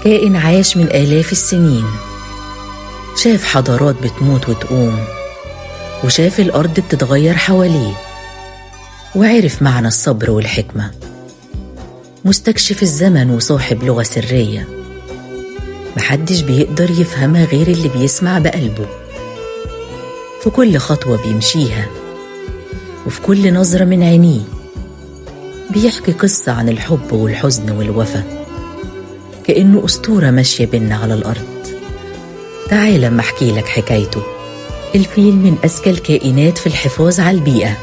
كائن عاش من آلاف السنين، شاف حضارات بتموت وتقوم، وشاف الأرض بتتغير حواليه، وعرف معنى الصبر والحكمة. مستكشف الزمن وصاحب لغة سرية محدش بيقدر يفهمها غير اللي بيسمع بقلبه. في كل خطوة بيمشيها وفي كل نظرة من عينيه بيحكي قصة عن الحب والحزن والوفا، كأنه أسطورة ماشية بينا على الأرض. تعال لما أحكي لك حكايته. الفيل من أذكى الكائنات في الحفاظ على البيئة،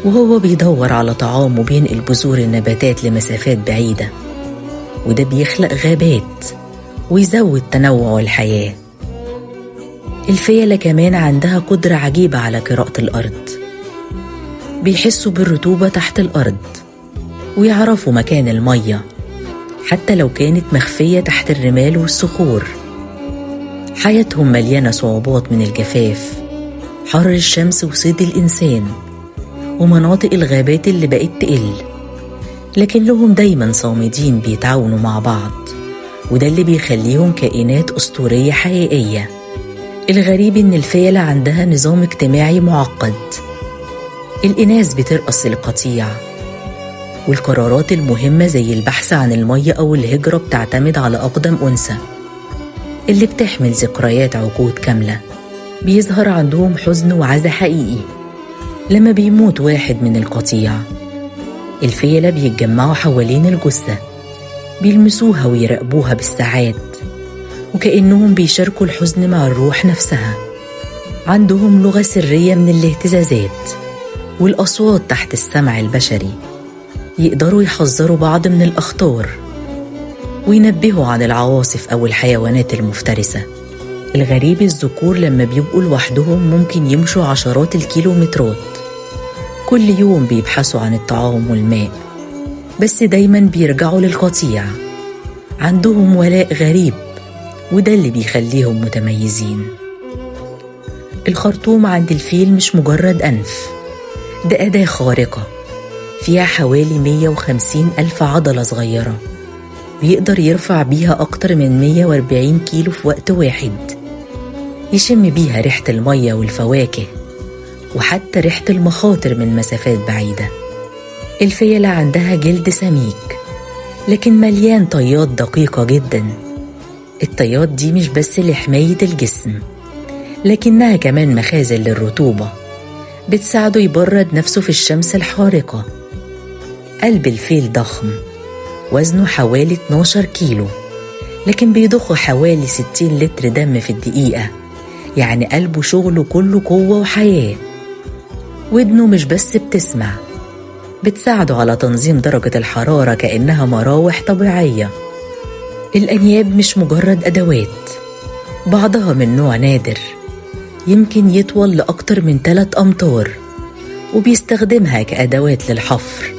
وهو بيدور على طعامه بينقل بذور النباتات لمسافات بعيدة، وده بيخلق غابات ويزود تنوع الحياة. الفيلة كمان عندها قدرة عجيبة على قراءة الأرض، بيحسوا بالرطوبة تحت الأرض ويعرفوا مكان المية حتى لو كانت مخفية تحت الرمال والصخور. حياتهم مليانة صعوبات من الجفاف، حر الشمس وصيد الإنسان، ومناطق الغابات اللي بقت تقل، لكنهم دايما صامدين بيتعاونوا مع بعض، وده اللي بيخليهم كائنات أسطورية حقيقية. الغريب إن الفيلة عندها نظام اجتماعي معقد. الإناث بترقص القطيع، والقرارات المهمة زي البحث عن المية أو الهجرة بتعتمد على أقدم أنثى اللي بتحمل ذكريات عقود كاملة. بيظهر عندهم حزن وعزا حقيقي لما بيموت واحد من القطيع. الفيلة بيتجمعوا حوالين الجثة، بيلمسوها ويراقبوها بالساعات، وكأنهم بيشاركوا الحزن مع الروح نفسها. عندهم لغة سرية من الاهتزازات والأصوات تحت السمع البشري، يقدروا يحذروا بعض من الأخطار وينبهوا عن العواصف أو الحيوانات المفترسة. الغريب الذكور لما بيبقوا لوحدهم ممكن يمشوا عشرات الكيلومترات كل يوم بيبحثوا عن الطعام والماء، بس دايما بيرجعوا للقطيع. عندهم ولاء غريب، وده اللي بيخليهم متميزين. الخرطوم عند الفيل مش مجرد أنف، ده أداة خارقة فيها حوالي 150 ألف عضلة صغيرة، بيقدر يرفع بيها أكتر من 140 كيلو في وقت واحد، يشم بيها ريحة المية والفواكه وحتى ريحة المخاطر من مسافات بعيدة. الفيلة عندها جلد سميك لكن مليان طيات دقيقة جدا. الطيات دي مش بس لحماية الجسم، لكنها كمان مخازن للرطوبة بتساعده يبرد نفسه في الشمس الحارقة. قلب الفيل ضخم، وزنه حوالي 12 كيلو، لكن بيضخ حوالي 60 لتر دم في الدقيقة، يعني قلبه شغله كله قوة وحياة. ودنه مش بس بتسمع، بتساعده على تنظيم درجة الحرارة كأنها مراوح طبيعية. الأنياب مش مجرد أدوات، بعضها من نوع نادر يمكن يطول لأكتر من 3 أمتار، وبيستخدمها كأدوات للحفر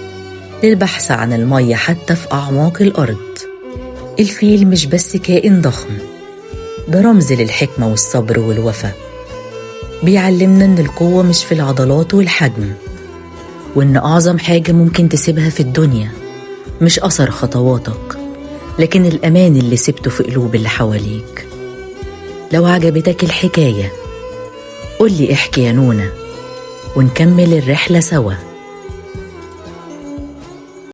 للبحث عن المية حتى في أعماق الأرض. الفيل مش بس كائن ضخم، ده رمز للحكمة والصبر والوفا. بيعلمنا إن القوة مش في العضلات والحجم، وإن أعظم حاجة ممكن تسيبها في الدنيا مش أثر خطواتك، لكن الأمان اللي سبته في قلوب اللي حواليك. لو عجبتك الحكاية قولي احكي يا نونا، ونكمل الرحلة سوا.